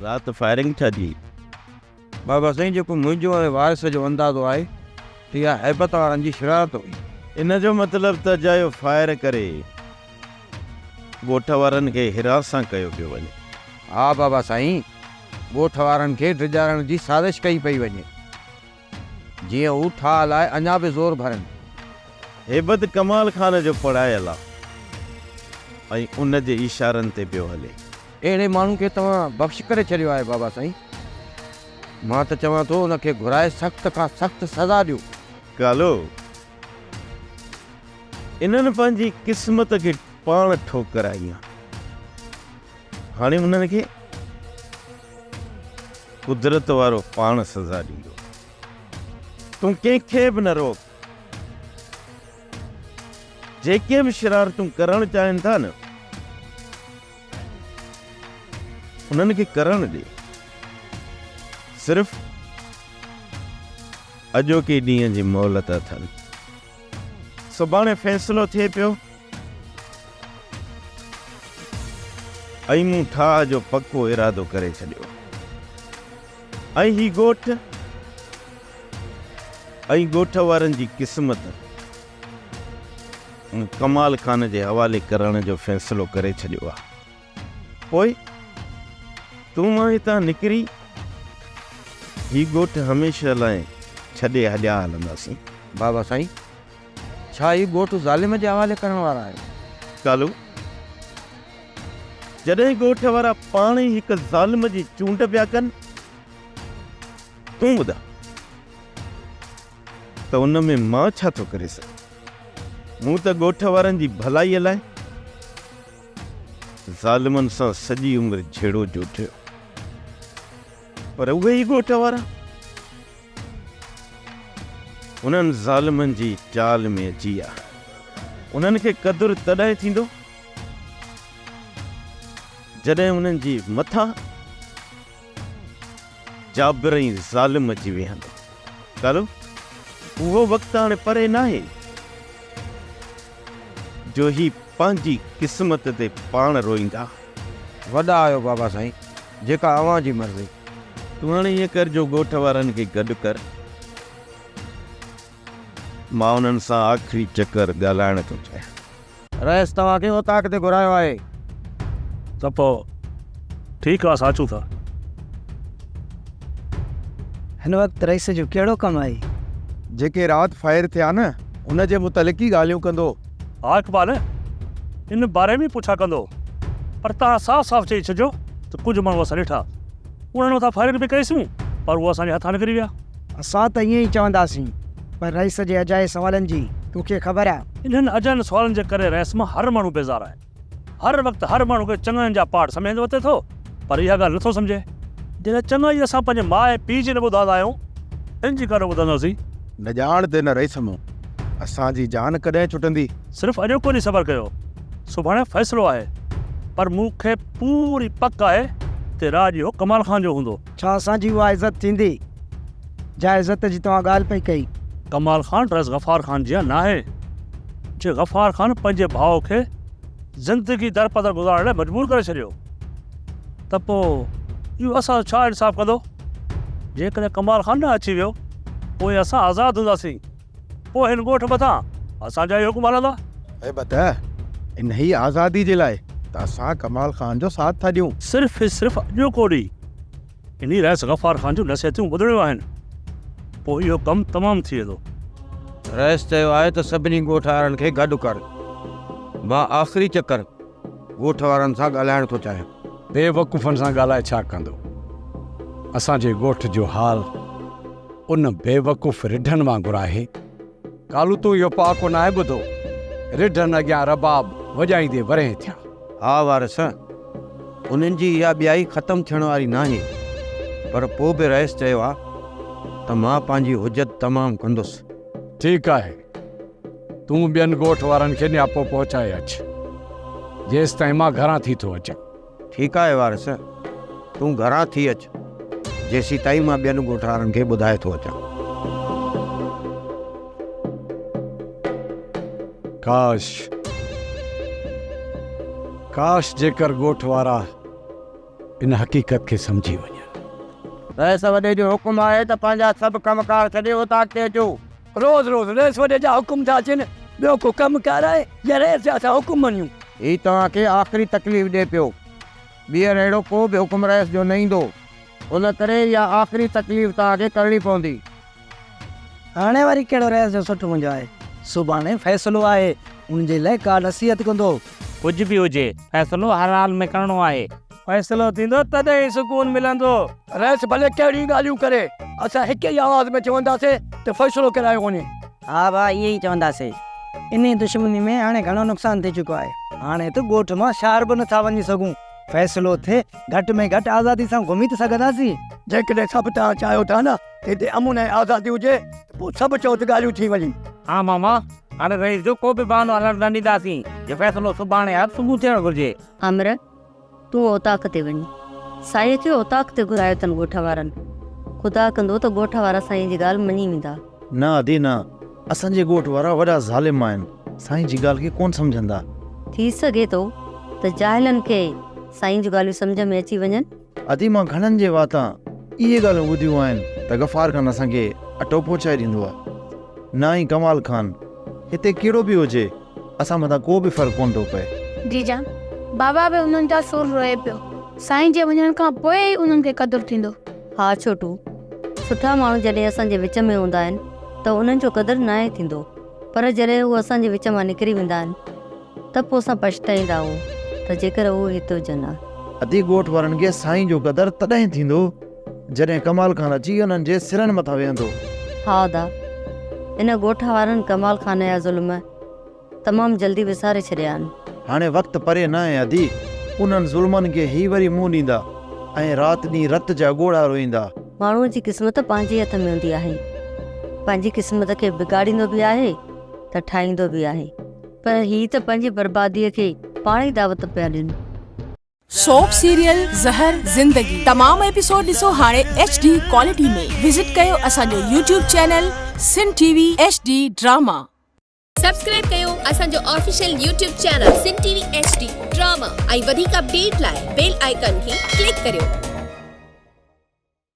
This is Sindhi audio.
رات فائرنگ ڇا جي؟ بابا سائين جيڪو منهنجو ۽ وارث جو اندازو آهي ته اها هيبت وارن جي شرارت هئي. ان جو مطلب ته اجايو فائر ڪري ڳوٺ وارن کي هراسان ڪيو پيو وڃي. ها بابا سائين ڳوٺ وارن کي ڊيڄارڻ جي سازش ڪئي پئي وڃي. جيئن هو ٺاهه لاء اڃا به زور ڀرن. هيبت ڪمال خان جو پڙهايل آ ۽ ان جي اشارن تي پيو هلي. اهڙي ماڻهو کي توهان بخش ڪري ڇڏيو آهي بابا سائين. مان ته چوان ٿو ان کي گهرائي سخت کان سخت سزا ڏيو. ڪالو، انهن پنهنجي قسمت کي پاڻ ٺوڪرائي آ. هاڻي انهن کي قدرت وارو پاڻ سزا ڏيندو. تون ڪنهن کي به نه روڪ. جيڪي به شرارتون ڪرڻ چاهين ٿا نه، انهن کي ڪرڻ ڏي. صرف اڄوڪي ڏينهن جي مهلت اٿن. سڀاڻي فيصلو ٿئي پيو ۽ مون ٺاهه جو پڪو ارادو ڪري ڇڏيو ۽ هي ڳوٺ ۽ ڳوٺ وارن جي قسمت مون ڪمال خان جي حوالي ڪرڻ جو فيصلو ڪري ڇڏيو آهي. پوء تون مان هتان نڪري هي ڳوٺ هميشه لاء ڇڏي هليا هلنداسين. بابا سائين، ڇا هي ڳوٺ ظالم جي حوالي ڪرڻ وارا آهيو؟ ڪالو، جڏهن ڳوٺ وارا پاڻ ئي هڪ ظالم جي چونڊ پيا ڪن، تون ٻڌاء ته ان ۾ مان ڇا ٿو ڪري سگهان؟ مون ته ڳوٺ وارن جي ڀلائيء لاء ظالمن سان سڄي عمر جهيڙو جوٽيو، پر اهي ئي ڳوٺ وارا انهن ظالمن جي چال ۾ اچي ويا. انهن کي قدر تڏهن ٿيندو، جڏهن انهن جي مٿان جابر ۽ ظالم اچي ويهندو. ڪالو، اهو وقت هاڻي پري ناهي، جو هي پنهنجي قسمت تي پاڻ روئيندا. وڏا آهيو بابا سائين، جيڪا اوهان جي مرضي. تون هاڻي ائين ڪر جو ڳوٺ وارن کي گڏ ڪر. مان انهن سان آخري چڪر ڳالهائڻ ٿو چاهيان. رئيس توهان کي اوطاق تي گهرايو آهي. ته پوء ٺيڪ آ اسان اچون ٿا. هن وقت رئيس جو ڪهڙو ڪم آهي؟ جيڪي رات فائر ٿيا نه ان جي متعلق ئي ڳالهيون ڪندو. ها اقبال ان باري ۾ پڇا ڪندو پر توهان صاف صاف چئي ڇڏجو ته ڪجهه ماڻهو اسان ڏٺا انهن مٿان فائرنگ به ڪئي سون پر هو اسان جي هٿان نڪري ويا. اسان ته ائين ئي چونداسين، پر رئيس جي اجائي سوالن جي توکي خبر آ. انهن اجاين سوالن جي ڪري رئيس مان هر ماڻهو بيزار آهي. هر وقت هر ماڻهو کي چڱاين جا پاٺ سمجهائيندو وتي ٿو، پر اها ڳالهه نٿو سمجهي. جڏهن چڱائي اسان پنهنجي ماء ۽ پيء جي نه ٻڌندا آهيون، تن جي ڪاڏو ٻڌنداسين؟ نه ڄاڻ ته ان رئيس مون اسان جي جان ڪڏهن ڇٽندي. صرف اڄوڪو ڏينهن صبر ڪيو. سڀاڻي فيصلو آهي، پر مون کي پوري پڪ آهي ته راڄ اهو ڪمال خان جو هوندو. ڇا اسان جي اها عزت ٿيندي، جا عزت جي توهان ڳالهه پئي ڪئي؟ ڪمال خان رئيس غفار خان جيان ناهي، جي غفار خان پنهنجي ڀاء کي زندگي درپدر گذارڻ لاء مجبور ڪري ڇڏيو ته پوء اهو اسان سان ڇا انصاف ڪندو؟ جيڪڏهن ڪمال خان نه اچي ويو، پوء اسان آزاد هونداسين. پوء هن ڳوٺ مٿان اسان جا ئي حڪم هلندا. هيبت، انهيء آزادي جي لاء ته اسان ڪمال خان جو ساٿ ٿا ڏيون. صرف ۽ صرف اڄوڪو ڏينهن انهي رئيس غفار خان جون نصيحتون ٻڌڻيون آهن، پوء اهو ڪم تمام ٿي ويندو. رئيس چيو آهي ته سڀني ڳوٺ وارن کي گڏ ڪر. مان آخري چڪر ڳوٺ وارن سان ڳالهائڻ ٿو چاهيان. بيوقوفن سان ڳالهائي ڇا ڪندو؟ اسان جي ڳوٺ جو حال ان بيوقوف رڍن وانگر آهي. ڪالو تون اهو پهاڪو ناهي ٻڌو، رڍن اڳيان رباب وڄائيندي ورهين ٿيا. ها وارث، انهن جي اها ٻيائي ختم ٿيڻ واري ناهي، پر پوء به رئيس چيو آ ته مان پنهنجي حجت تمام ڪندس. ٺيڪ آهي، تون ٻين ڳوٺ وارن کي نياپو پهچائي اچ، جيستائين مان گهران ٿي ٿو اچان. ٺيڪ آهي وارث، تون گهران ٿي اچ، جيسيتائين مان ٻين ڳوٺ وارن کي ٻڌائي ٿو اچان. ڪاش! ڪاش جيڪر ڳوٺ وارا. ان حقيقت کي سمجهي وڃن. رئيس وڏي جو حڪم آهي ته پنهنجا سڀ ڪم ڪار ڇڏي اوطاق تي اچو. روز روز رئيس وڏي جا حڪم ٿا اچن، ٻيو ڪو ڪم ڪار آهي يا رئيس جا اسان حڪم مڃيون. هي توهان کي آخري تڪليف ڏئي پيو. ٻيهر اهڙو ڪو به حڪم رئيس جو نه ايندو. ان ڪري اها آخري تڪليف توهان کي ڪرڻي پوندي. هاڻي وري ڪهڙو رئيس جو سٺ منهنجو آهي. سڀاڻي فيصلو آهي، ان جي لاء ڪا نصيحت ڪندو. ڪجهه به هجي، فيصلو هر حال ۾ ڪرڻو آهي. فيصلو ٿيندو تڏهن ئي سڪون ملندو. رئيس ڀلي ڪهڙيون ڳالهيون ڪري، اسان هڪ ئي آواز ۾ چونداسين ته فيصلو ڪرايو وڃي. ها ڀاء ائين ئي چونداسين. انهي دشمني ۾ هاڻي گهڻو نقصان ٿي چڪو آهي. هاڻي ته ڳوٺ مان شهر به نٿا وڃي سگهون. فيصلو ٿئي، گهٽ ۾ گهٽ آزادي سان گهمي ته سگهنداسين. جيڪڏهن سڀ توهان چاهيو ٿا نه ته هتي امن ۽ آزادي هجي ته پوء سڀ چئو ته ڳالهيون ٿي وڃن. ها ماما، هاڻي رئيس جو ڪو به بهانو هلڻ نه ڏينداسين. جو فيصلو سڀاڻي آهي ته صبح ٿيڻ گهرجي. آمر، تون اوطاق تي وڃ. سائينء کي اوطاق تي گهرايو اٿن ڳوٺ وارن. خدا ڪندو ته ڳوٺ وارا سائينء جي ڳالهه مڃي ويندا. نه ادي نه، اسان جي ڳوٺ وارا وڏا ظالم آهن، سائين جي ڳالهه کي ڪونه سمجهندا. ٿي سگهي ٿو ته جاهلن کي سائين جون ڳالهيون سمجهه ۾ اچي وڃن. ادي مان گهڻن جي واتان اهي ڳالهيون ٻڌيون آهن ته غفار خان اسان کي اٽو پهچائي ڏيندو آهي. نه ئي ڪمال خان، هتي ڪهڙو به هجي اسان مٿان ڪو به فرق ڪونه ٿو پئي. جيجا، بابا به انهن جا سور روئي پيو. سائين جي وڃڻ کان پوء ئي انهن کي قدر ٿيندو. ها ڇوٽو، سٺا ماڻهو جڏهن اسان جي وچ ۾ هوندا آهن ته انهن جو قدر ناهي ٿيندو پر جڏهن هو اسان جي وچ مان نڪري ويندا آهن ته پوء اسان پڇتائيندا آهيون ته جيڪر هو هت هجن ها. ادي ڳوٺ وارن کي سائين جو قدر تڏهن ٿيندو جڏهن ڪمال خان اچي انهن جي سرن مٿان ويهندو. ها ادا، ان ڳوٺ وارن ڪمال خان جا ظلم تمام جلدي وساري ڇڏيا آهن. هاڻي وقت پري ناهي ادي، انهن ظلمن کي هي وري منهن ڏيندا ۽ رات ڏينهن رت جا ڳوڙها روئيندا. ماڻهوء جي قسمت پنهنجي هٿ ۾ هوندي آهي. پنهنجي قسمت کي بگاڙيندو به آهي ته ٺاهيندو به آهي. پر هي ته پنهنجي برباديء کي پاڻ ئي دعوت پيا ڏين. سوپ سيريل زهر زندگي تمام ايپيسوڊ ڏسو هاڻي ايڇ ڊي ڪوالٽي ۾ وزٽ ڪيو اسان جو YouTube channel Sindh T V H D drama. Subscribe ڪيو اسان جو official YouTube channel Sindh T V H D drama ۽ وڌيڪ اپڊيٽ لاء بيل آئيڪان کي ڪلڪ ڪريو.